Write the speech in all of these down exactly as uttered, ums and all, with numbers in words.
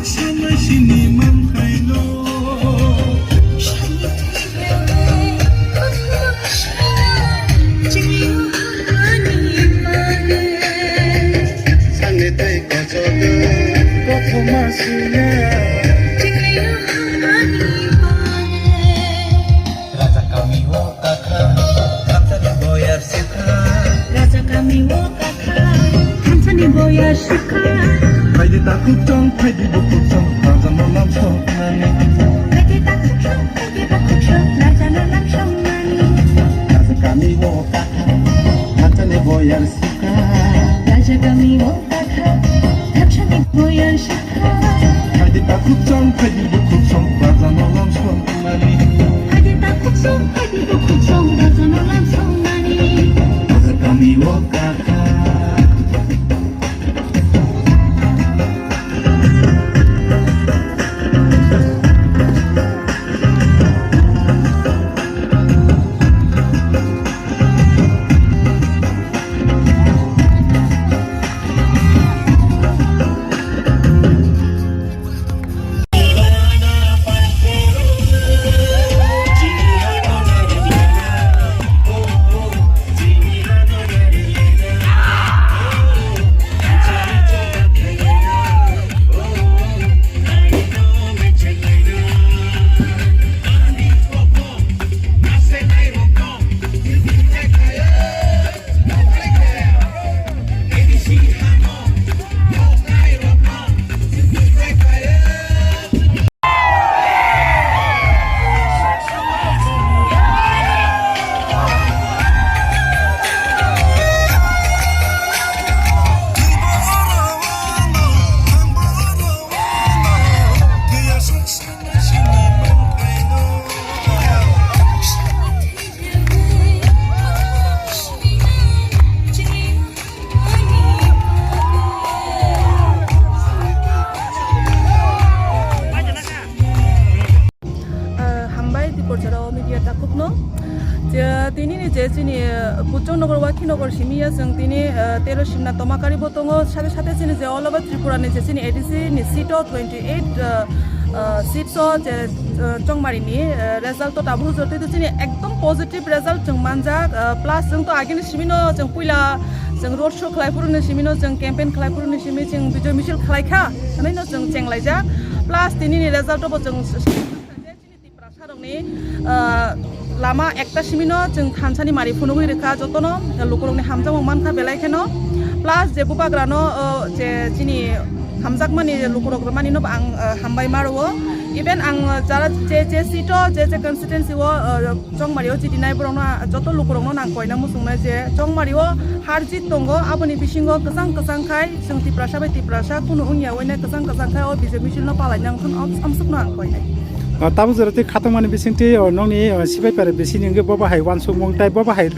Samasini manthaino. Sani tei kochok kothoma sina. Raja kami o kakha, Raja ni boyar sukha. Raja kami o kakha, Thansani boya sukha. Phaidi takhuk chong, phaidi bukhuk chong, raja no lam song nani. Phaidi takhuk chong, phaidi bukhuk chong, raja no lam song nani. Raja kami o kakha, Thansani boya sukha. Raja kami o kakha, Thansani boya sukha. Phaidi takhuk chong, phaidi bukhuk chong, raja no lam song nani. Phaidi takhuk chong, phaidi bukhuk chong, raja no lam song nani. Raja kami o kakha. Ah, hambai Tiprasara o media takhukno. Je tini ni je chini, ah, Kuchung Nogor, Wakhi Nogor simi ya, chwng tini, ah, tero simna tomakari bo tongo, sate sate chini je all over Tripura ni je chini A D C ni seat o twenty eight, ah, ah, seats o je, ah, chongmari ni, ah, result to tabuk jotoi to chini ekdom positive result chwng manjak, ah, plus chwng to agini simi no chwng puila chwng road show khlai phuru ni simi no chwng campaign khlai phuru ni simi chwng bijoy misil khlai kha, hwnwi no chwng chenglaijak, plus tini ni result o bo chwng Tiprasarokni, ah, lama ekta simino chwng thansani mari phunugwi rwkha jotono, lukurokni hamjakmung mankha belai kheno. Plus je bubagrano, ah, je chini hamjakmani lukurok rwmanino bo ang, ah, hambai ma rwo. Even ang, ah, jara je, je seat-o, je, je constituency-o, ah, chongmari-o chidinai borokno, ah, joto lukurokno nang koina muchungnai je chongmari-o har jit tongo, aboni bisingo kwchang kwchang khai chwng Tiprasa bai Tiprasa kunu wngya wainai kwchang kwchang khai o B J P misil no palai nang thun am-, amsukno ang koinai. O, tabuk jora twi khatungmani bisingtwi, o, nokni, o, sibai pare bisini wngwi bo bahai uansukmung tei bo bahai.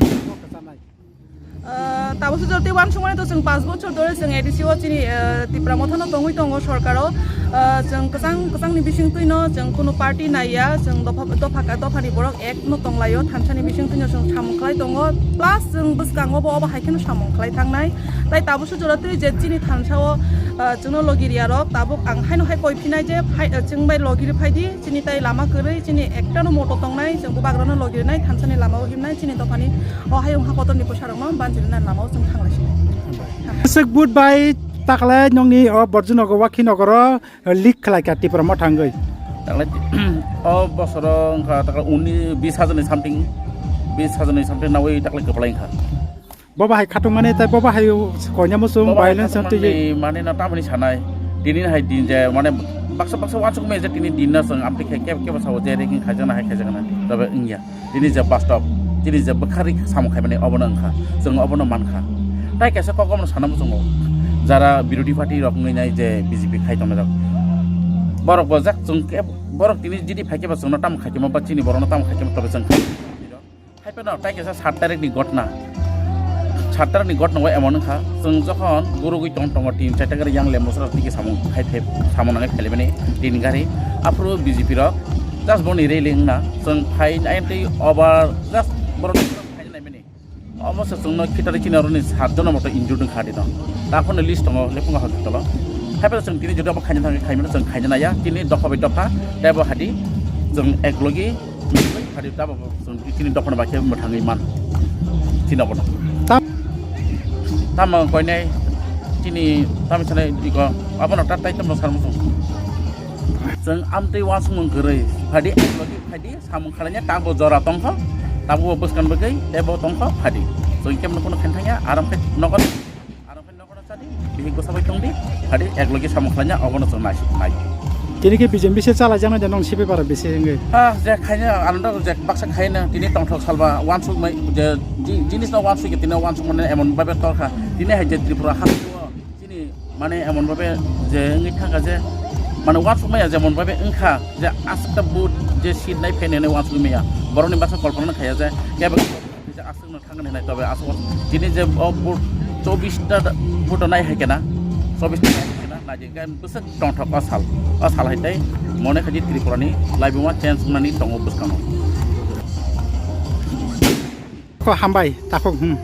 Ah, tabuk jora twi uansukmani to chwng panch bochor dhore chwng A D C o chini, ah, Tipra Motha no tongwi tongo sorkar o. Ah, chwng kwchang, kwchangni bisingtwi no chwng kunu party naiya, chwng dopha, dopha, dophani borok ek no tonglaio, thansani bisingtwi no chwng samung khlai tongo, plus chwng bwskango bo obo hai kheno samung khlai thangnai. Tai tabuk jora twi je chini thansa o, ah, chwngno logi riya rok tabuk ang haino hai koi phinai je phai, ah, chwng bai logi ri phai di. Chini tai lama kwrwi, chini ektano moto tongnai, chwng bubagrano logi rwnai, thansani lama-o himnai, chini dophani o hayung ha kotorni bwsarokno banchi rwnani lama-o chwng thanglai sini. Aswk vote bai takle nokni o Borjunogo Wakhi nogoro leak khlai kha Tipra Motha wngwi. Takle o bosoro wngkha takle uni bis hajar ni something, bis hajar ni something nawi takle kwplai wngkha. Bo bahai khatungmani tei bo bahai koina muchung Bo bahai violence khatungmani twi. Mane no tamoni sanai. Tini hai din je mane baksa baksa uansuk me je tini din no chwng amtwi khe kebo kebo sao je ragging khaijakna hai khaijakna. Tobe wngya. Tini je bastob, tini je bwkhari samung khaimani obono wngkha. Chwng obono mankha. Tai kaisa kok obono sana muchungo. Jara birodhi party rok wngwi nai je B J P khai tongnai rok. Borok bo jak chwng khe borok tini jidi phai khe ba chwngno tamo khai khe ma ba chini borokno tamo khai khe ma tobe chwng khai. Hai phano tai kaisa sat tarikni ghotna. Sat tarikni ghotna o emon wngkha, chwng jokhon gurugwi tong tongo tin char ta gari yang lemo sora tiki samung khai phe-, samung nangai phailibani tin gari. Aphuru B J P rok just boni railing wngna chwng phai nai tei over just borok phaina naimani. Omo se chwngno khitari chini oroni sat jona moto injured wngkha dino. Ta aphano list tongo Lephunga hospital o. Haiphano chwng tini jodi obo khaina thangwi khaimano chwng khaina naiya, tini dopha bai dopha, tei bo hadi chwng eklogi phadi tabo chwng tini dophano bai khe mwthangwi man. Tini obono. Tam- Tamo koinai tini tamo sanai iko abono ta tai tamo sarmo chwng. Chwng amtwi uansukmung kwrwi phadi eklogi phadi samung khalaina tabo jora tongkho, tabo bwskan bwgwi tei bo tongkho phadi. Chwng kemno kuno khaina thangya aram khe nogo. Aro khe nokhorno chadi, bihik bwsa bai tongdi, phadi eklogi samung khlaina obono chwng nai, nai. Tini khe B J P se chalaijaknai de nong sipai para bisi wngwi. Ah, je khaina alonda je baksa khaina, tini tongthok salba uansukmai, je ji-, jinisno uansukya, tini uansukmani emon babe torkha. Tini hai je Tripura ha, chini mane emon babe je wngwi thangkha je, mane uansukmaya jemon babe wngkha je aswkta vote je seat nai phainai uansukmaya. Borokni baksa kolpana khaya je kebo aswkno thangna hinai tobe aswk tini je o vote chobbish ta vote nai hai kena, chobbish ta nai hai kena, naidi khe bwswk tongthok o sal, o sal hai tei mone khaidi Tripura ni laibuma change wngnani tongo bwskango. Ko hambai takhuk, hmm.